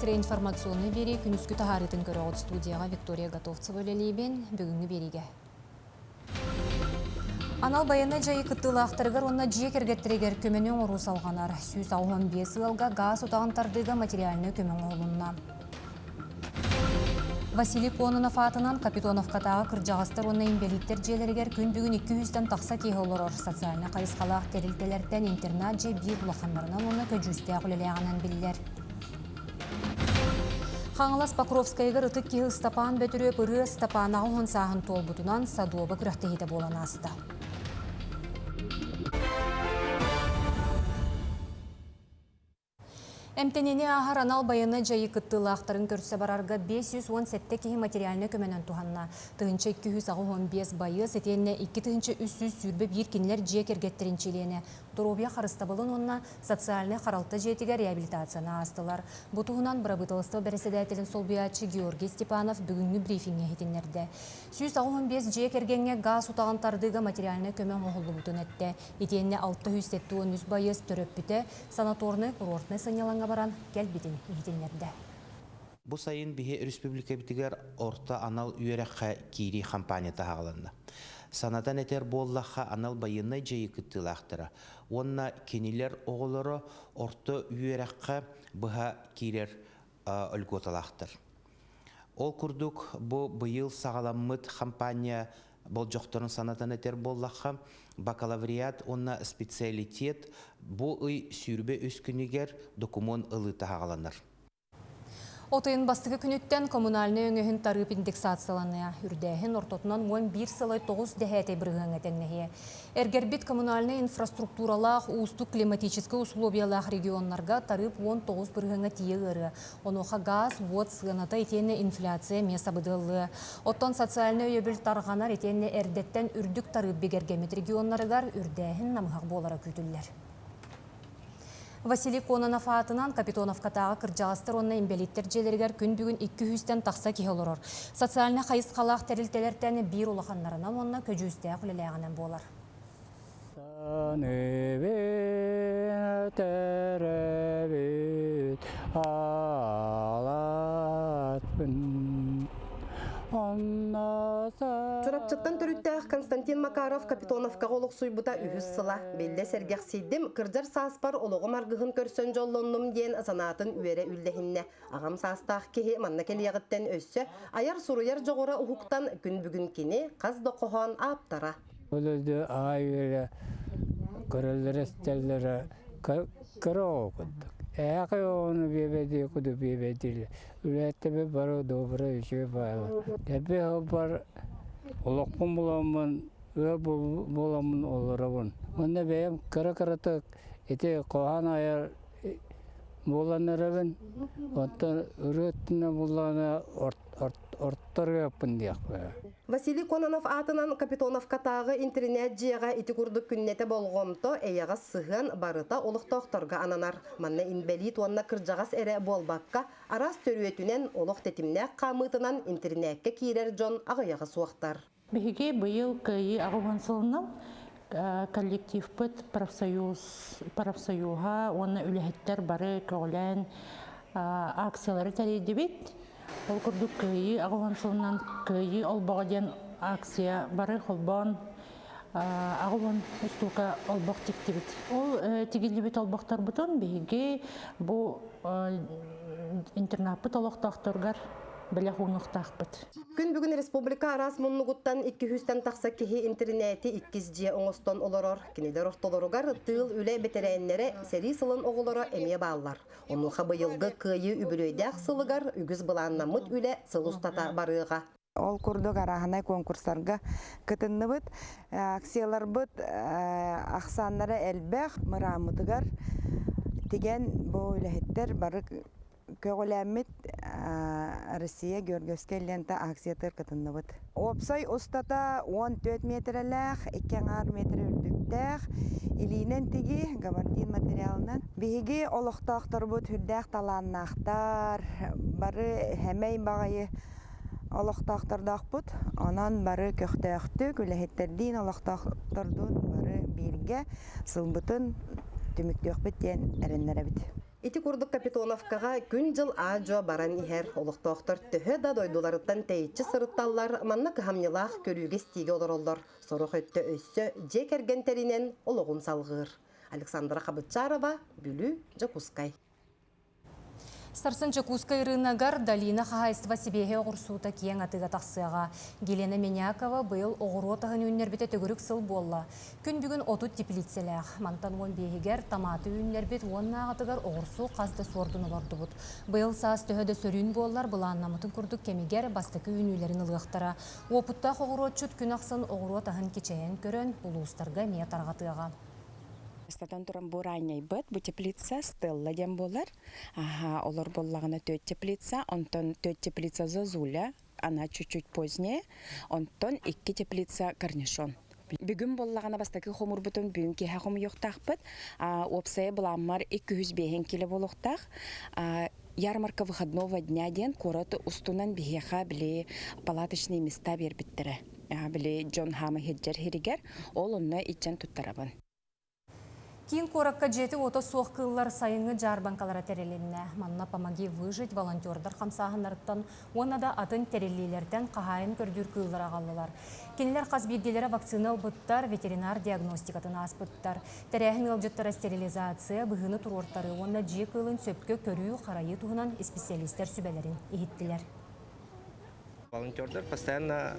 сирэ информационнай биэрии күнүскү таһаарыытын көрөҕүт студияҕа Виктория Готовцева үлэлиибин. Бүгүҥҥү биэриигэ. Анал байыаннай дьайыы кыттыылаахтарыгар уонна дьиэ кэргэттэригэр көмөнү оҥоруу салҕанар. 185 ыалга гаас утаҕын тардыыга материальнай көмө оҥоһулунна. Василий Кононов аатынан Капитоновкатааҕы кырдьаҕастар уонна инбэлииттэр дьиэлэригэр күн бүгүн 200-тэн тахса киһи олорор. Социальнай хайысхалаах тэрилтэлэртэн интернат-дьиэ биир улаханнарынан уонна көдьүүстээх үлэлээҕинэн биллэр. Хаҥалас Покровскайыгар ытык киһи Ыстапаан Бөтүрүөп ырыа Ыстапаанаҕа уһун сааһын туолбутунан Садуоба күрэхтэһиитэ буолан ааста. Эмтэниини ааһар анал байыаннай дьайыы кыттыылаахтарын көрсө барарга 517 киһи материальнай көмөнөн туһанна. 1285 байыас итиэннэ 2321 кинилэр дьиэ кэргэттэрин чилиэнэ доруобуйа харыстабылын уонна социальнай харалта дьиэтигэр реабилитацияны аастылар. Бу туһунан бырабыыталыстыба бэрэссэдээтэлин солбуйааччы Георгий Степанов бүгүҥҥү брифиҥҥэ иһитиннэрдэ. 185 дьиэ кэргэҥҥэ гаас утаҕын тардыыга материальнай көмө оҥоһуллубутун эттэ. Итиэннэ 673 байыас төрөппүтэ санаторнай-курортнай сынньалаҥҥа баран кэлбитин иһитиннэрдэ. Бу сайын биһи республикабытыгар орто анал үөрэххэ киирии хампаанньата аҕаланна. Санатан этэр буоллахха, анал байыаннай дьайыы кыттыылаахтара уонна кинилэр оҕолоро орто үөрэххэ быһа киирэр льготалаахтар. Ол курдук, бу быйыл саҕаламмыт хампаанньа болдьохторун санатан этэр буоллахха, бакалавриат уонна специалитет бу ый 23 күнүгэр докумуон ылыыта саҕаланар. От ыйын бастакы күнүттэн коммунальнай өҥөһүн тарыып индексацияланыа. Үрдээһин ортотунан 11 сылай 9 дэһээтэй бырыһыаҥҥа тэҥнэһиэ. Эргэрбит коммунальнай инфраструктуралаах уустук климатическай условиялаах регионнарга тарыып 19 бырыһыаҥҥа тиийэ ыарыа. Онуоха гаас, уот сыаната итиэннэ инфляция эмиэ сабыдыаллыа. Оттон социальнай өйөбүл тарҕанар итиэннэ эрдэттэн үрдүк тарыып бигэргэммит регионнарыгар үрдээһин намыһах буолара күүтүллэр. Василий Кононов аатынан Капитоновкатааҕы кырдьаҕастар уонна инбэлииттэр дьиэлэригэр күн бүгүн 200-тэн тахса киһи олорор. Социальнай хайысхалаах тэрилтэлэртэн биир улаханнарынан уонна көдьүүстээх үлэлээҕинэн буолар. Төрөбүт аалатпын Чурапчыттан төрүттээх Константин Макаров Капитоновкаҕа олохсуйбута үһүс сыла. Биллэ сэргэхсийдим, кырдьар сааспар олоҕум аргыһын көрсөн дьоллоннум диэн санаатын үөрэ үллэһиннэ. Аҕам саастаах киһи манна кэлиэҕиттэн өссө айар-суруйар дьоҕура уһуктан күн бүгүн кини хас да хоһоон ааптара. Ол өйдө аҕай үөрэ көрөллөрө-истэллэрэ кыра оҕо курдук. Ээхи оҕону биэбэдии куду биэбэдиилэр. Үлэһиттэбит бары добрый үчүгэй баайылар. Эбээ бар олохпун буламмын, ыал буоламмын олоробун. Уонна бэйэм кыра-кыратык ити хоһоон айар буолан эрэбин. Оттон ырыа өттүнэн буллаҕына орто ырыаппын диэхпэ. Василий Кононов аатынан Капитоновкатааҕы интэринээт-дьиэҕэ ити курдук күннэтэ болҕомто, эйэҕэс сыһыан барыта олохтоохторго ананар. Манна инбэлиит уонна кырдьаҕас эрэ буолбакка, араас төрүөтүнэн, олох тэтимнээх хаамыытынан интэринээккэ киирэр дьон аҕыйаҕа суохтар. Биһиги быйыл Кыайыы 80 сылынан коллективпыт профсоюз профсоюһа уонна үлэһиттэр бары көҕүлээн акциялары тэрийдибит. Ол курдук Кыайыы 80 сылынан Кыайыы олбоҕо диэн акция бары холбоон 80 устуука олбох тиктибит. Ол тигиллибит олбохторбутун биһиги бу интернаппыт олохтоохторугар бэлэх уунуохтаахпыт. Күн бүгүн республика араас муннугуттан 200-тэн тахса киһи интэринээти иккис дьиэ оҥостон олорор. Кинилэр ортолоругар тыыл үлэ бэтэрээннэрэ, сэрии сылын оҕолоро эмиэ бааллар. Онуоха быйылгы Кыайыы үбүлүөйдээх сылыгар үгүс былааннаммыт үлэ сыл устата барыаҕа. Ол курдук арааһынай конкурстарга кытынныбыт. Акцияларбыт ахсааннара элбэх. Мырааммытыгар тигэн бу үлэһиттэр бары көҕүлээммит Россия Георгиевская лента акциятыгар кытынныбыт. Уопсай устата 14 миэтэрэлээх, икки аҥаар миэтэрэ үрдүктээх, илиинэн тигии, габардин материалынан. Биһиги олохтоохторбут сүрдээх талааннаахтар, бары хэмэй баҕайы олохтоохтордоохпут. Онон бары көхтөөхтүк, үлэһиттэрдиин, олохтоохтордуун бары бииргэ сылбытын түмүктүөхпүт диэн эрэннэрэбит. Ити курдук Капитоновкаҕа күн-дьыл аа-дьуо баран иһэр. Олохтоохтор төһө да дойдуларыттан тэйиччи сырытталлар, манна кыһамньылаах көрүүгэ-истиигэ олороллор. Сорох өттө өссө дьиэ кэргэн тэринэн олоҕун салҕыыр. Александра Хабытчарова, Бүлүү, Дьокуускай. Сарсын Дьокуускай ырыынагар Долина хаһаайыстыба сибиэһэй оҕурсуута киэҥ атыыга тахсыаҕа. Гелена Менякова быйыл оҕуруот аһын үүннэрбитэ төгүрүк сыл буолла. Күн бүгүн 30 теплицэлээх. Мантан 15-игэр томаты үүннэрбит уоннааҕытыгар оҕурсуу хас да суордун олордубут. Быйыл саас төһө да сөрүүн буоллар, былааннаммытын курдук кэмигэр бастакы үүнүүлэрин ылыахтара. Уопуттаах оҕуруотчут күн ахсын оҕуруот аһын кичэйэн көрөн, улуустарга эмиэ тарҕатыаҕа. Бастатан туран бу ранньайбыт, бу теплица Стелла диэн буолар. Аха, олор буоллаҕына төрт теплица, онтон төрт теплица Зозуля, она чуть-чуть позднее, онтон икки теплица Корнишон. Бүгүн буоллаҕына бастакы хомурбутун бүгүн киэһэ хомуйуохтаахпыт. Уопсайа былааммар 205 кило буолуохтаах. Ярмарка выходного дня диэн куорат устунан биһиэхэ били палаточные места биэрбиттэрэ. Били дьон хаама иһирдьэр иһиригэр ол онно иччэн туттарабын. Киин куоракка дьиэтэ-уота суох кыыллар сайыҥҥы дьаарбаҥкалара тэрилиннэ. Манна «Помоги выжить» волонтердар хамсааһыннарыттан уонна да атын тэриллиилэртэн хаһаайын көрдүүр кыыллары аҕаллылар. Кинилэр хас биирдиилэрэ вакцина ылбыттар, ветеринар диагностикатын ааспыттар. Тэрээһин ыалдьыттара стерилизация, быһыыны туруортарыы уонна дьиэ кыылын сөпкө көрүү-харайыы туһунан исписэлиистэр сүбэлэрин иһиттилэр. Волонтердар постоянно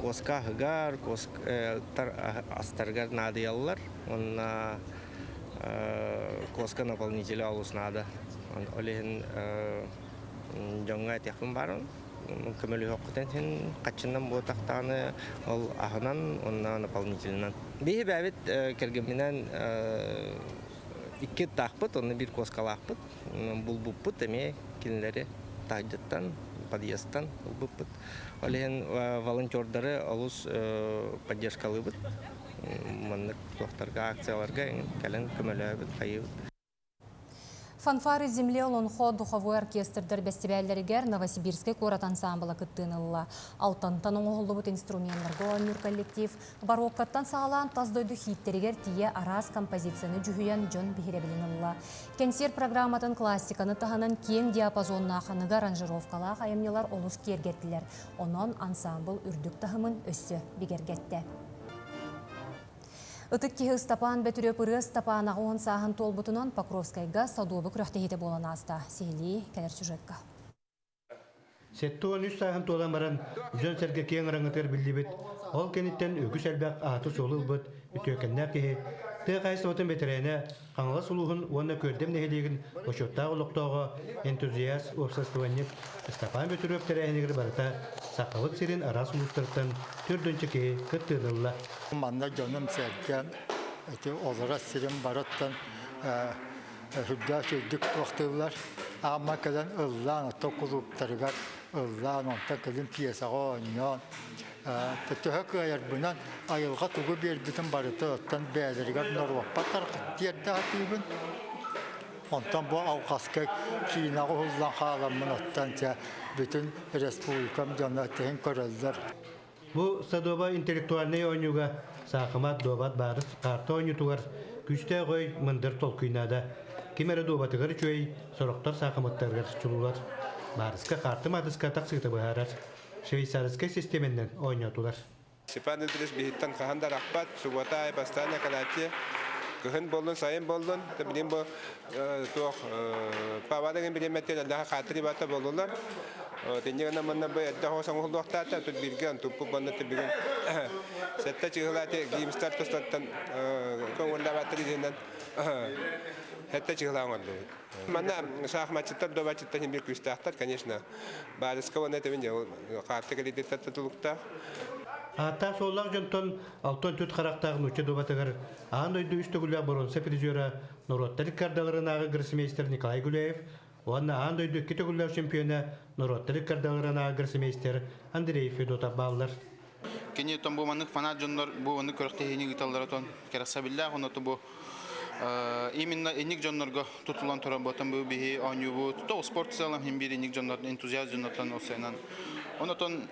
куоска аһыгар, астарыгар наадыйаллар. Уонна куоска наполнителя олус наада. Ол иһин дьоҥҥо этиэхпин баарын көмөлөһүөххүтүн иһин хаччынан буотахтааны ол аһынан уонна наполнителинэн. Биһи бэйэбит кэргэмминэн икки ыттаахпыт, онно биир куоскалаахпыт. Булбуппут эмиэ кинилэри таһырдьаттан, подъездтан ылбыппыт. Ол иһин волонтердары олус поддержкалыыбыт. Маннык туохтарга, акцияларга кэлэн көмөлөөбүт, хайыыбыт. Фанфары земли олонхо духовой оркестрдар бэстибээллэригэр Новосибирскай куорат ансаамбыла кыттыыны ылла. Алтантан оҥоһуллубут инструменнарга оонньуур коллектив Бароккаттан саҕалаан тас дойду хииттэригэр тиийэ араас композицияны дьүһүйэн дьон биһирэбилин ылла. Кэнсиэр программатын классиканы таһынан киэҥ диапазоннаах аныгы аранжировкалаах айымньылар олус киэргэттилэр. Онон ансаамбыл үрдүк таһымын өссө бигэргэттэ. Ытык киһи Ыстапаан Бөтүрүөп Ырыа Ыстапаан 80 сааһын туолбутунан Покровскайга садуобу күрэхтэһиитэ буолан ааста. Сиһилии кэлэр сюжетка. 73 сааһын туолан баран, дьон-сэргэ киэҥ араҥатыгар биллибит, ол кэнниттэн үгүс элбэх ааты-суолу ылбыт үтүөкэннээх киһи, тыа хаһаайыстыбатын бэтэрээнэ, Хаҥалас улууһун уонна Күөрдэм нэһилиэгин бочуоттаах олохтооҕо, энтузиаст, уопсастыбанньык Степан Бөтүрүөп тэрээһинигэр барыта Сахабыт сирин араас улуустарыттан төрдүнчэ киһи кыттыыны ылла. Манна дьонум-сэргэм ити олорор сирим барыттан Сүрдээх үрдүк туохтууллар. Аама кэлэн ыллаан, оттон кулууптарыгар ыллаан, онтон кэлин пьесаҕа оонньоон, төһө кыайарбынан айылҕа тугу биэрбитин барыта оттон бэйэлэригэр норуоппар тиэрдэ сатыыбын. Онтон бу алҕаска киинэҕэ уһуллан хааламмын оттон дьэ бүтүн республикам дьоно тэһин көрөллөр. Бу Садоба интеллектуальнай оонньууга саахымат, дуобат, баарыс, карта оонньуутугар күүстээх өй, мындыр толкуй наада. Ким эрэ дуобатыгар үчүгэй, сорохтор саахыматтарыгар чулуулар. Баарыска карты-маатыска тахсыыта быһаарар. Швейцарскай систиэмэннэн оонньоотулар. Степан Дмитриевич биһиттэн хаһан да арахпат, суббота аайы бастаан кэлээччи. Кыһын буоллун, сайын буоллун, билигин бу туох павадагын бириэмэтигэр элбэх хаатыр ибата буоллулар. Инньэ гынан манна бу эрдэ оһос оҥоһуллуохтаата, тут бииргэ туппут манна бүгүн сэттэ чыһылаати гимстар тустаттан көҥүллээбэттэр иһинэн сэттэ чыһылаа оҥордубут. Манна шахматчыттар, добаччыттар биир күүстээхтэр, конечно. Баарыска уонна этибин хаарты кэлиититтэн тутулуктаах. Ааттаах суоллаах дьонтон алтан түт харахтаах нуучча дубатыгар аан дойду үс төгүллээх боруонса призера норуоттар иккардаларынааҕы гроссмейстер Николай Гуляев уонна аан дойду икки төгүллээх чемпиона норуоттар иккардаларынааҕы гроссмейстер Андрей Федотов бааллар. Кини тон бу маннык фанат дьоннор бу маннык күрэхтэһиини ыыталлара тон кэрэхсэбиллээх онно бу именно инник дьоннорго тутулан туран ботон бу биһи оонньуубут то спорт целом хим биир инник дьоннор энтузиаст дьоннортон осайнан онотон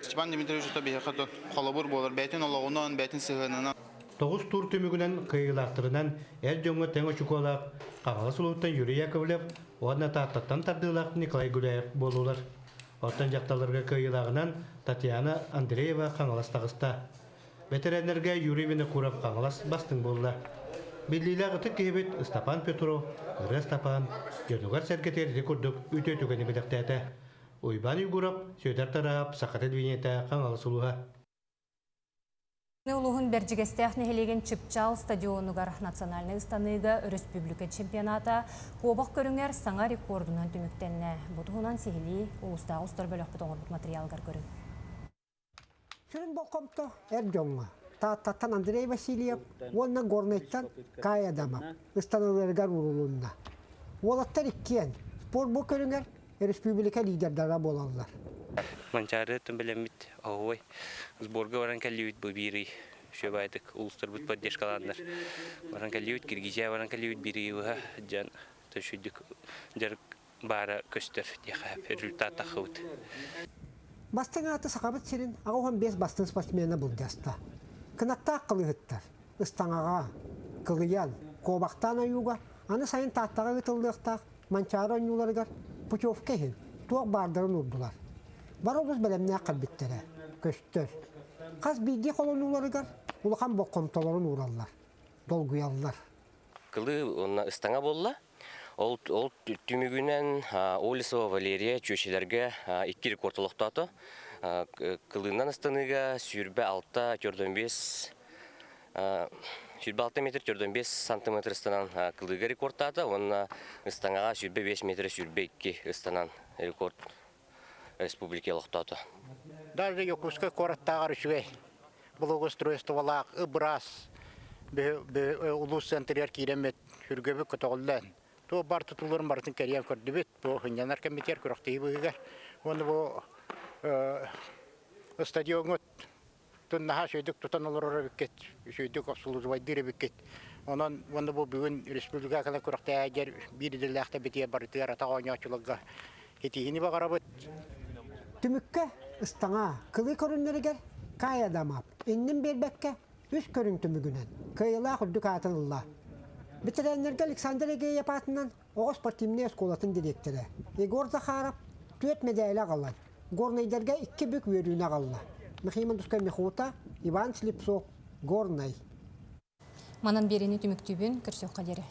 Степан Дмитриевич то биһиэхэ холобур буолар бэйтин олоҕунан бэйтин сыһыанынан. Тоҕус туур түмүгүнэн кыайыылаахтарынан эр дьоҥҥо тэҥ очукуолаах Хаҥалас улууһуттан Юрий Яковлев уонна Тааттаттан тардыылаах Николай Гуляев буоллулар. Оттон дьахталларга кыайыылааҕынан Татьяна Андреева Хаҥалас таҕыста. Бэтэрээннэргэ Юрий Винокуров Хаҥалас бастыҥ буолла. Биллиилээх ытык киһибит Ыстапаан Петров, Ырыа Ыстапаан, дьонугар-сэргэтигэр ити курдук үтүө түгэни бэлэхтээтэ. Уйбаан Уйгуров, Сүөдэр Тараап, Саха телевидениетэ, Хаҥалас улууһа. Улууһун Бэрдьигэстээх нэһилиэгин Чыпчаал стадионугар национальнай ыстаныыга өрөспүүбүлүкэ чемпионата куобах көрүҥэр саҥа рекордунан түмүктэннэ. Бу туһунан сиһилии улуустааҕы устар бөлөхпүт оҥорбут матырыйаалыгар көрүҥ. Сүрүн болҕомто эр дьоҥҥо Тааттаттан Андрей Васильев уонна Горнайтан Кай Адамов ыстаныыларыгар уурулунна. Уолаттар иккиэн спорт бу көрүҥэр республика лидердара буолаллар. Манчаары бэлэммит оһуой сборга баран кэллибит бу биир ый үчүгэйдик улуустарбыт поддержкалааннар баран кэллибит Киргизия баран кэллибит биир ыйы дьон төшүйдүк дьарык баара көстөр диэхэ результат таххыбыт. Бастыҥ ааты Сахабыт сирин 85 бастыҥ спортсмена былдьаста. Кынаттаах кылыһыттар ыстаҥаҕа, кылыйан, куобахтаан ойууга аны сайын Тааттаҕа ыытыллыахтаах Манчаары оонньууларыгар путевка иһин туох баардарын уурдулар. Бары олус бэлэмнээх кэлбиттэрэ көстөр. Хас биирдии холонууларыгар улахан болҕомтолорун уураллар, долгуйаллар. Кылыы уонна ыстаҥа буолла. Ол, ол түмүгүнэн Олесова Валерия чүөчэлэргэ икки рекорд олохтоото. Кылыынан ыстаныыга 26 45 26 метр 45 сантиметр ыстанан кылыыга рекордтаата уонна ыстаҥаҕа 25 метр 22 ыстанан рекорд республика олохтоото. Даже Якутскай куораттааҕар үчүгэй благоустройстволаах ыбыраас улуус центригэр киирэммит сүргэбит көтөҕүллэн туох бар тутууларын барытын кэрийэн көрдүбүт бу сынньанар кэммитигэр күрэхтэһии быыһыгар уонна бу стадиоҥҥут наһаа үчүгэйдик тутан олорор эбиккит, үчүгэйдик обслуживайдыыр эбиккит. Онон уонна бу бүгүн республика кэлэн күрэхтэһэр биир идэлээхтэр битиэ барытыгар атах оонньооччуларга итиини баҕарабыт. Түмүккэ ыстаҥа кылыы көрүҥнэригэр Кая Дамап иннин биэрбэккэ үс көрүҥ түмүгүнэн кыайыылаах үрдүк аатын ылла. Бэтэрээннэргэ Александр Егеев аатынан оҕо спортивнай оскуолатын дириэктэрэ Егор Захаров түөрт мэдээлэ аҕалан, Горнайдарга икки бүк үөрүүнү аҕалла. Михаил Мандускай Михута, Иван Слепцов, Горнай. Манан биэриини түмүктүүбүн, көрсүөххэ диэри.